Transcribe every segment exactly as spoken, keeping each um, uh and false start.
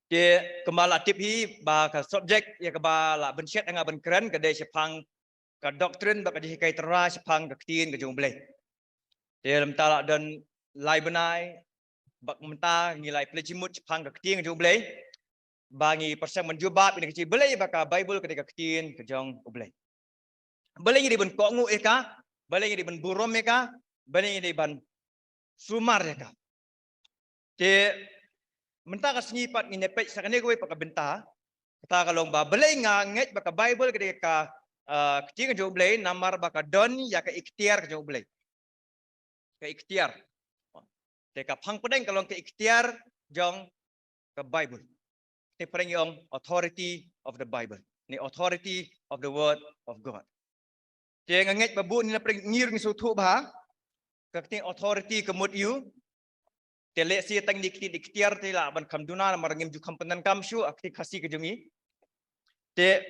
Te kumba la tip hi ba ka subject ïa kaba la bynshet ïa nga ban kren ka dei shaphang ka doctrine bad ka jinghikai tynrai shaphang ka ktien ka jong U Blei. Te mynta la don lai bnai bad mynta ngi la ïa pynleit jingmut shaphang ka ktien ka jong U Blei. Ba ngi pyrshang ban jubab ïa ka jingbalei ba ka Bible ka dei ka ktien ka jong U Blei. Balei ngi dei ban kohnguh ïa ka, balei ngi dei ban burom ïa ka, balei ngi dei ban sumar ïa ka. Te mynta ka sngi pat ngin ïa peit sa kane kawei pat ka bynta. Kata ka long ba balei nga ngeit ba ka Bible ka dei ka, ah, ktien ka jong U Blei, namar ba ka don ïa ka iktiar ka jong U Blei. Ka iktiar. Te ka phang pdeng ka long ka iktiar jong ka Bible. Te pdeng ïa ong authority of the Bible. Ne authority of the word of God. Te nga ngeit ba bun na pdeng ngi ruh ngi sngewthuh bha ka ktien authority ka mut ïa u. Te lehse tang ïa ka ktien iktiar te lah ban kham duna namar ngim ju kham pyndonkam shuh ha ka ktien Khasi ka jong ngi. Te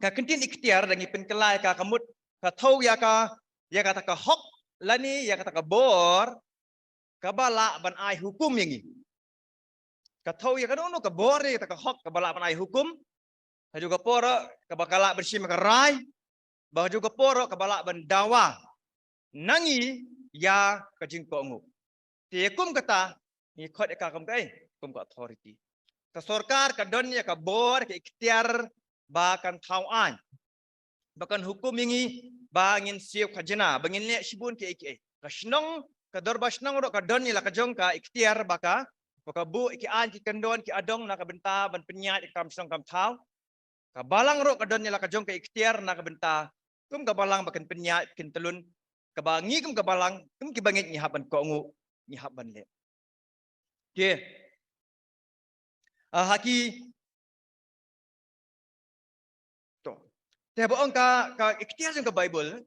ka ktien iktiar da ngi pynkylla ïa ka ka mut ka thew ïa ka, ïa kata ka hok lane ïa kata ka bor kaba lah ban ai hukum ïa ngi. Ka thew ïa kano kano ka bor ne kata ka hok kaba lah ban ai hukum. Ha kajuh ka por kaba ka lah ban shim ïa ka rai. Bad ha kajuh ka por kaba lah ban dawa na ngi ïa ka jingkohnguh. Te kum kata ngi khot ïa ka kum kaei, kum ka authority. Ka sorkar ka don ïa ka bor, ka iktiar ba kan thaw aiñ, ba kan hukum ïa ngi ba ngin siew khajna, ba ngin leh shibun kiei kiei. Ka shnong, ka dorbar shnong ruh ka don ïa la ka jong ka iktiar ba ka, ba ka buh ïa ki aiñ ki kyndon ki adong na ka bynta ban pynïaid ïa ka kam shnong kam thaw. Ka balang ruh ka don ïa la ka jong ka iktiar na ka bynta kum ka balang ba kan pynïaid, kan tyllun, kaba ngi kum ka balang, kum kiba ngeit ngi hap ban kohnguh, ngi hap ban leh. Te ha ki, to, te ba ong ka, ka iktiar jong ka Bible,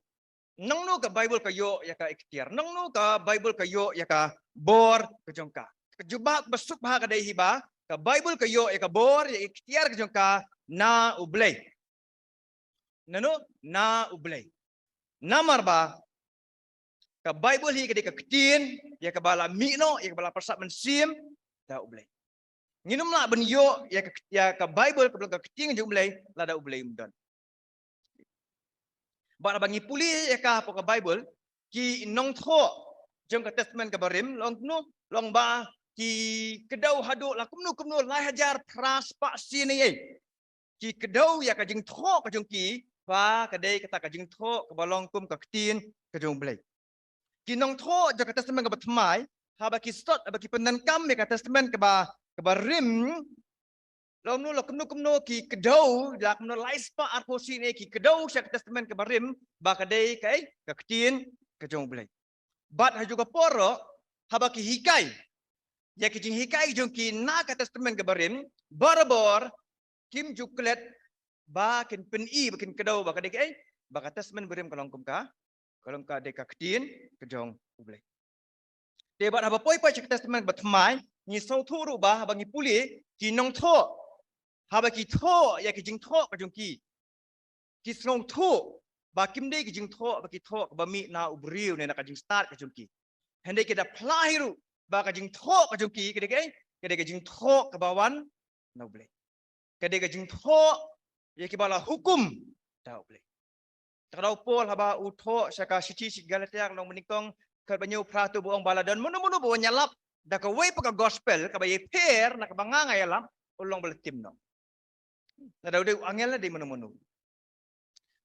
nangno ka Bible ka ïoh ïa ka iktiar, nangno ka Bible ka ïoh ïa ka bor ka jong ka. Ka jubab ba suk bha ka dei hi ba ka Bible ka ïoh ïa ka bor, ïa iktiar ka jong ka na U Blei. Nano? Na U Blei. Namar ba ka Bible hi ka dei ka ktien ïa kaba la mih noh, ïa kaba la pyrshah mynsiem da U Blei. Ngin ym lah ban ïoh ïa ka, ïa ka Bible kaba long ka ktien jong U Blei lada U Blei um don. Bad haba ngi pule ïa ka hapoh ka Bible, ki nongthoh jong ka Testament kaba rim, long kumno, long ba ki kdew haduh la kumno kumno lai hajar phra spah sien ei ei. Ki kdew ïa ka jingthoh ka jong ki ba ka dei kata ka jingthoh kaba long kum ka ktien ka jong U Blei. Ki nongthoh jong ka Testament kaba thymmai, haba ki sot, haba ki pyndonkam ïa ka Testament kaba, kaba rim, long kumno, long kumno kumno ki kdew, la kumno lai spah arphew sien ei, ki kdew sha ka Testament kaba rim ba ka dei kaei, ka ktien ka jong U Blei. Bad ha kajuh ka por ruh, haba ki hikai ïa ki jinghikai jong ki na ka Testament kaba rim, barabor kim ju klet ba kin pyni, ba kin kdew ba ka dei kaei, ba ka Testament ba rim ka long kum ka, ka long ka dei ka ktien ka jong U Blei. Te bad haba poi poi sha ka Testament ba thymmai, ngi sngewthuh ruh ba haba ngi pule, ki nongthoh, haba ki thoh ïa ki jingthoh ka jong ki, ki sngewthuh ba kim dei ki jingthoh ba ki thoh kaba mih na u briew ne na ka jingstad ka jong ki. Hynrei ki da phla hi ruh ba ka jingthoh ka jong ki ka dei kaei, ka dei ka jingthoh kaba wan na U Blei. Ka dei ka jingthoh ïa kiba la hukum da U Blei. Te ka dei u Paul haba u thoh sha ka shithi sha ki Galatia ka lynnong ba nyngkong, khat ba hynñiew phra, to ba ong ba la don mano mano ba wan ïalap da kawei pat ka gospel kaba ïapher na kaba nga nga ïalap, u long ba la tim noh. Lada u dei u angel, lada dei mano mano.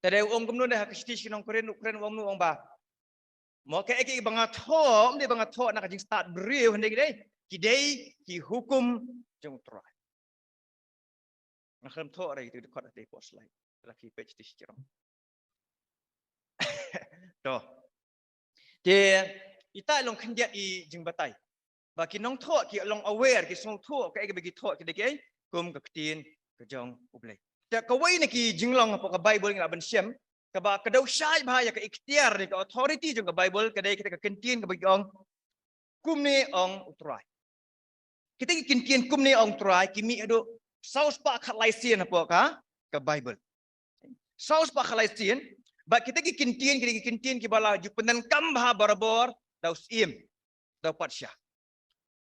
Te dei u ong kumno dei ha ka shithi sha ki nong Korinth, u Korinth u ong kumno, u ong ba, mo, kaei kaei ba nga thoh, ym dei ba nga thoh na ka jingstad briew, hynrei ki dei, ki dei ki hukum jong U Trai. Nga khlem thoh re, ki dei khot ha te post lai. La phi peit shithi sha ki rong. To. Te ita i long khyndiat i jingbatai ba ki nongthoh ki long aware, ki sngewthuh kaei kaba ki thoh ki dei kaei, kum ka ktien ka jong U Blei. Te kawei na ki jinglong hapoh ka Bible ngi lah ban shem, kaba kdew shai bha ïa ka iktiar ne ka authority jong ka Bible, ka dei kata ka kyntien kaba ki ong, kumne ong U Trai. Kita ki kyntien kumne ong U Trai ki mih haduh saw spah khatlai sien hapoh ka, ka Bible. Saw spah khatlai sien, bad kita ki kyntien, kita ki kyntien kiba la ju pyndonkam bha barabor da u syiem, da u patsha.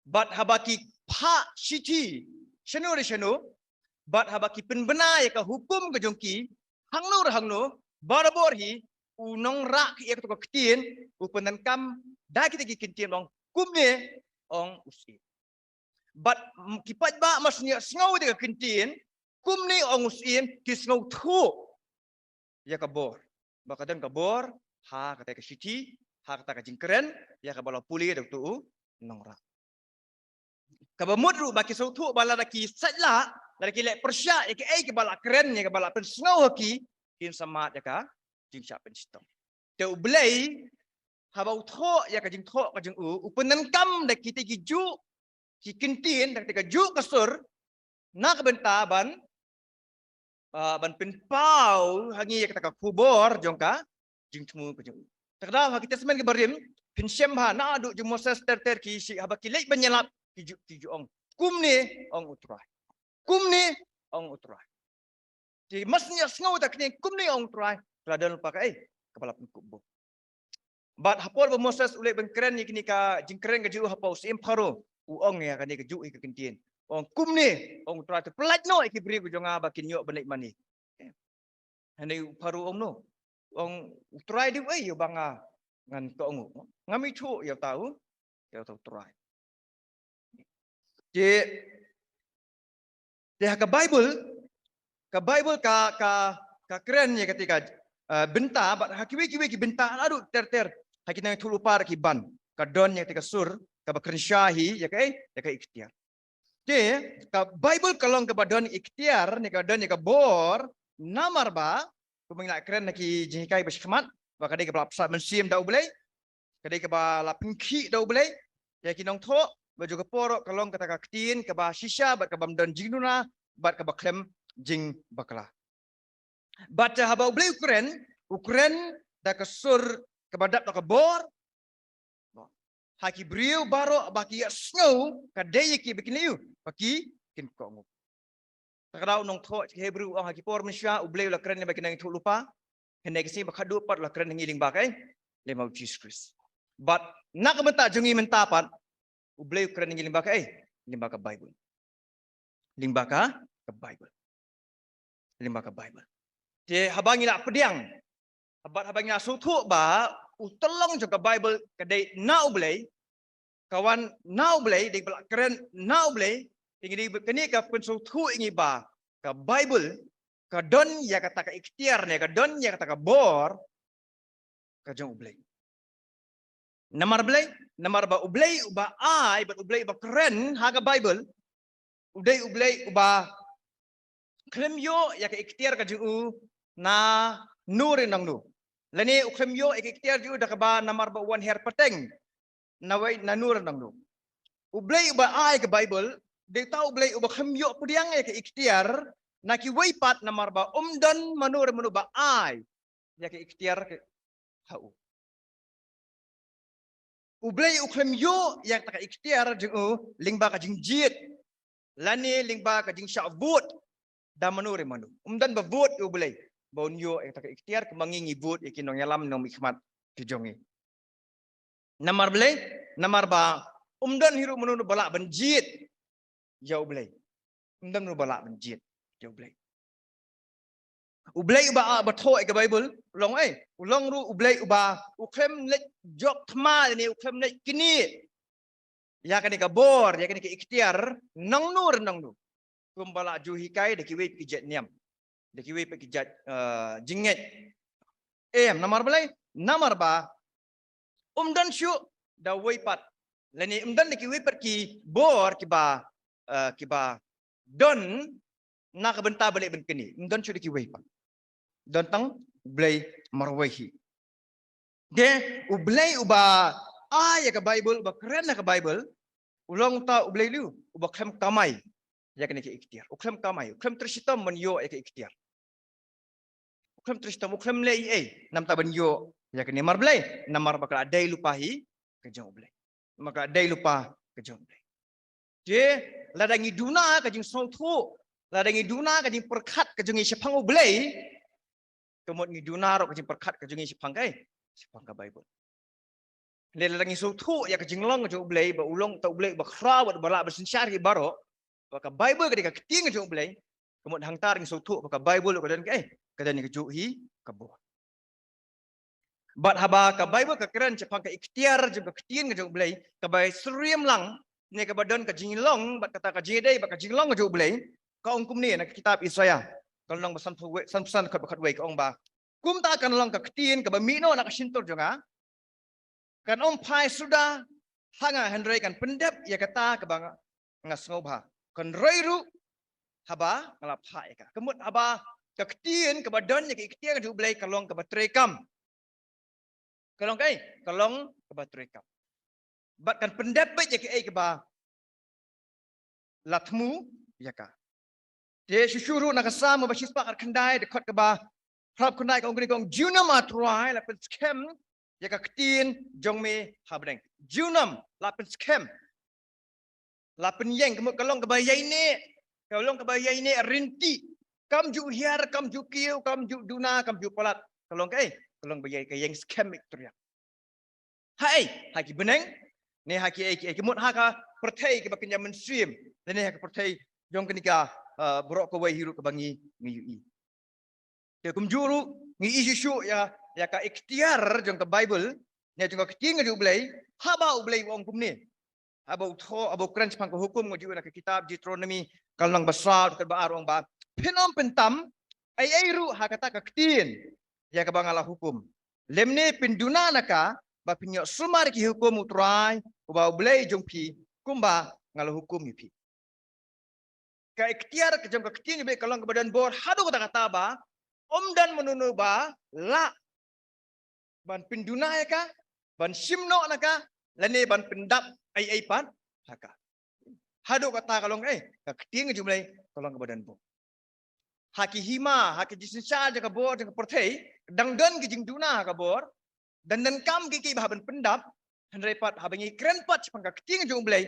Bad haba ki phah shithi shano re shano, bad haba ki pynbna ïa ka hukum ka jong ki hangno re hangno, barabor hi u nongrah ïa kato ka ktien u pyndonkam da kita ki ktien, ong kumne ong u syiem. Bad ki paidbah mar shu ïa sngew ïa ka ktien kumne ong u syiem, ki sngewthuh ïa ka bor, ba ka don ka bor ha kata ka shithi, ha kata ka jingkren ïa kaba la pule da uto u nongrah. Kaba mut ruh ba ki sngewthuh ba lada ki sait lah, lada ki leh pyrshah ïa kaei kaba la kren, ïa kaba la pynsngew ha ki, kin sa mad ïa ka jingshah pynshitom. Te U Blei haba u thoh ïa ka jingthoh ka jong u, u pyndonkam da kita ki juh ki ktien, da kita ki juh ka sur, na ka bynta ban, ah, ban pynpaw ha ngi ïa kata ka khubor jong ka jingthmu ka jong u. Te ka daw ha ki Testament kiba rim, pynshem ha naduh jong u Moses ter ter ki shi, haba ki leit ban ïalap ki ju, ki ju ong kumne ong U Trai. Kumne ong U Trai. Te mar shu ïa sngew ïa ka ktien kumne ong U Trai, ka la don lypa kaei kaba la pynkup bor. Bad ha por ba u Moses u leit ban kren ïa kane ka jingkren ka jong u hapoh u syiem Pharaoh, u ong ïa kane ka juh hi ka ktien, ong kumne ong U Trai, to pyllait noh ïa ki briew ka jong nga ba kin ïoh ban leit mane. Hangne u Pharaoh ong no, ong U Trai dei uei ïa uba nga, ngan ong u, ngam ithuh ïa uta u, ïa uta U Trai. Te, te ha ka Bible, ka Bible ka, ka, ka kren ïa kata ka, eh, bynta, bad ha kiwei kiwei ki bynta naduh ter ter, ha Ki Nongïathuhlypa ki ban, ka don ïa kata ka sur kaba kren shai hi ïa kaei, ïa ka iktiar. Te ka Bible ka long kaba don iktiar ne ka don ïa ka bor, namar ba kumba ngi la kren ha ki jinghikai ba shakhmat, ba ka dei kaba la pynshai mynsiem da U Blei, ka dei kaba la pynkhih da U Blei ïa ki nongthoh, bad ha ka por ka long kata ka ktien kaba shisha bad kaba ym don jingduna bad kaba khlem jingbakla. Bad haba U Blei u kren, u kren da ka sur kaba dap da ka bor ha ki briew baroh ba ki ïa sngew ka dei ïa ki ba kin leh ïa u, ba ki kin kohnguh. Te ka daw u nongthoh Hebru u ong ha ki por mynshuwa U Blei u la kren lyngba Ki Nongïathuhlypa, hynrei ka sngi ba khatduh pat u la kren ïa ngi lyngba kaei, lyngba U Jisu Khrist. Bad na ka bynta jong ngi mynta pat U Blei u kren ïa ngi lyngba kaei, lyngba ka Bible. Lyngba ka, ka Bible. Lyngba ka Bible. Te haba ngi la pdiang, haba, haba ngi la sngewthuh ba u tyllong jong ka Bible ka dei na U Blei, ka wan na U Blei, dei ba la kren na U Blei, te ngi dei ba kane ka pynsngewthuh ïa ngi ba ka Bible ka don ïa kata ka iktiar ne ka don ïa kata ka bor ka jong U Blei. Namar balei? Namar ba U Blei uba ai bad U Blei uba kren ha ka Bible, u dei U Blei uba khlem ïoh ïa ka iktiar ka jong u na no re nang no. Lane u khlem ïoh ïa ka iktiar jong u da kaba namar ba u wan her pateng na wei na no re nang no. U Blei uba ai ka Bible, dei uta U Blei uba khlem ïoh pdiang ïa ka iktiar na kiwei pat namar ba um don mano re mano ba ai ïa ka iktiar ka ha u. U Blei u khlem ïoh ïa kata ka iktiar jong u lyngba ka jingjied, lane lyngba ka jingshah vote da mano re mano. Um don ba vote ïa U Blei ba un ïoh ïa kata ka iktiar, kumba ngi ngi vote ïa ki nongïalam nongmihkhmat ki jong ngi. Namar balei? Namar ba um don hi ruh mano ba lah ban jied ïa U Blei. Um don ruh ba lah ban jied ïa U Blei. U Blei uba, ah, ba thoh ïa ka Bible, u long ei, u long ruh U Blei uba u khlem leit jop thma ne u khlem leit knieh ïa kane ka bor, ïa kane ka iktiar nang no re nang no. Kumba la ju hikai da kiwei ki jait niam, da kiwei ki jait, eh, jingngeit. Em, namar balei? Namar ba um don shuh da uwei pat, lane um don da kiwei pat ki bor kiba, eh, kiba don na ka bynta ba leit ban knieh. Um don shuh da kiwei pat. Don tang U Blei marwei hi. Te U Blei uba ai ïa ka Bible, uba kren ïa ka Bible, u long uta U Blei lei uba khlem kamai ïa kane ka iktiar. U khlem kamai, u khlem trei shitom ban ïoh ïa ka iktiar. U khlem trei shitom, u khlem leh ei ei namar ban ïoh ïa kane. Namar balei? Namar ba ka la dei lypa hi ka jong U Blei. Namar ka la dei lypa ka jong U Blei. Te lada ngi duna ka jingsngewthuh, lada ngi duna ka jingpyrkhat ka jong ngi shaphang U Blei, ka mut ngi duna ruh ka jingpyrkhat ka jong ngi shaphang kaei, shaphang ka Bible. Lada ngi sngewthuh ïa ka jinglong ka jong U Blei, ba u long uta U Blei uba khraw bad uba lah ban synshar ïa baroh, ba ka Baibl ka dei ka ktien ka jong U Blei, ka mut hangta ngi sngewthuh ba ka Baibl ka don kaei, ka don kajuh hi ka bor. Bad haba ka Baibl ka kren shaphang ka iktiar jong ka ktien ka jong U Blei, kaba syriem lang ne kaba don ka jinglong bad kata ka jingïadei bad ka jinglong ka jong U Blei, ka ong kumne na ka kitab Isaiah, ka lynnong ba sanphew wei, sanphew san dkhot ba khatwei, ka ong ba, kumta kan long ka ktien kaba mih noh na ka shyntur jong nga, kan ym phai suda ha nga, hynrei kan pyndep ïa kata kaba nga, nga sngewbha, kan roi ruh haba nga la phah ïa ka. Ka mut haba ka ktien kaba don ïa ka iktiar ka jong U Blei ka long kaba treikam. Ka long kaei? Ka long kaba treikam. Bad kan pyndep beit ïa kaei kaba la thmu ïa ka. Te shuh shuh ruh na ka Salm ba shispah khatkhyndai, dkhot kaba phra khyndai, ka ong kumne, ka ong, junom, A Trai, la pynskhem ïa ka ktien jong me ha bneng. Junom, la pynskhem, la pynïeng, ka mut ka long kaba ïaineh, ka long kaba ïaineh ryntih. Kam ju hiar, kam ju kiew, kam ju duna, kam ju palat. Ka long kaei? Ka long ba ïai, ka ïeng skhem ïa ka tyrïang. Ha ei? Ha ki bneng, ne ha kiei kiei, ka mut ha ka pyrthei kaba kynja mynsiem, ne ha ka pyrthei jong kane ka, uh, baroh kawei hi ruh kaba ngi, ngi ïohi. Te kumjuh ruh ngi ïohi shuh shuh ïa, ïa ka iktiar jong ka Baibl, ne jong ka ktien ka jong U Blei, haba U Blei u ong kumne. Haba u thoh, haba u kren shaphang ka hukum, ngi ju ïohi na ka kitab Deuteronomi, ka lynnong ba saw, dkhot ba ar, u ong ba, phin ym pyntam ei ei ruh ha kata ka ktien ïa kaba nga la hukum, lymne phin duna na ka, ba phin ïoh sumar ïa ki hukum U Trai, uba U Blei jong phi, kumba nga la hukum ïa phi. Ka iktiar ka jong ka ktien U Blei ka long kaba don bor haduh katta katta ba ym don mano mano ba lah ban pynduna ïa ka, ban shim noh na ka, lane ban pyndap ei ei pat ha ka. Haduh katta ka long, eh, ka ktien ka jong U Blei ka long kaba don bor. Ha ki hima, ha ki jingsynshar jong ka bor jong ka pyrthei, dang don ki jingduna ha ka bor, dang donkam kiei kiei ba hap ban pyndap, hynrei pat haba ngi kren pat shaphang ka ktien ka jong U Blei,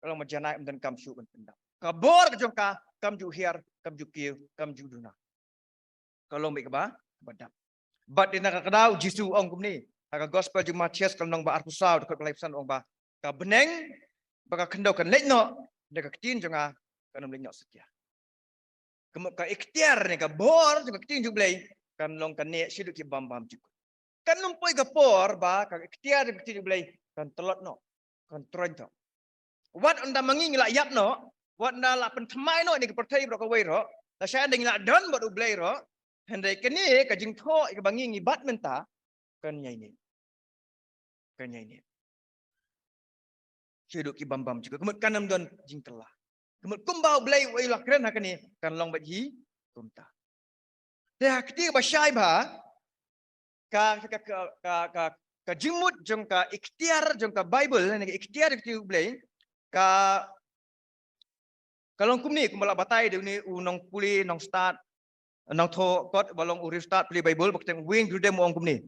ka long ba janai ym donkam shuh ban pyndap. Ka bor ka jong ka kam ju hiar, kam ju kiew, kam ju duna. Ka long beit kaba, kaba dap. Bad dei na kata ka daw U Jisu u ong kumne ha ka Gospel jong u Mathaios, ka lynnong ba arphew saw, dkhot ba laiphew san, u ong ba, ka bneng bad ka khyndew kan leit noh, hynrei ka ktien jong nga kan ym leit noh satia. Ka mut ka iktiar ne ka bor jong ka ktien jong U Blei kan long kane shaduh ki bym bam jukut. Kan ym poi ka por ba ka iktiar jong ka ktien jong U Blei kan tlot noh, kan troiñ noh. Wat ynda ma ngi ngi la ïap noh, wat ynda la pynthymmai noh ïa ka pyrthei baroh kawei ruh, lashai ynda ngi la don bad U Blei ruh, hynrei kane ka jingthoh ïa kaba ngi ngi bat mynta kan ïaineh. Kan ïaineh shaduh ki bym bam jukut. Ka mut kan ym don jingkylla. Ka mut kumba U Blei u la kren ha kane kan long beit hi kumta. Te ha ka ktien ba shai bha, ka, ka, ka jingmut jong ka iktiar jong ka Baibl, ne ka iktiar jong ka ktien U Blei, ka, ka long kumne, kumba la batai da une u nongpule, nongstad, nongthoh kot ba long u riewstad pule Baibl, ba kyrteng Wayne Grudem, u ong kumne.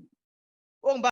U ong ba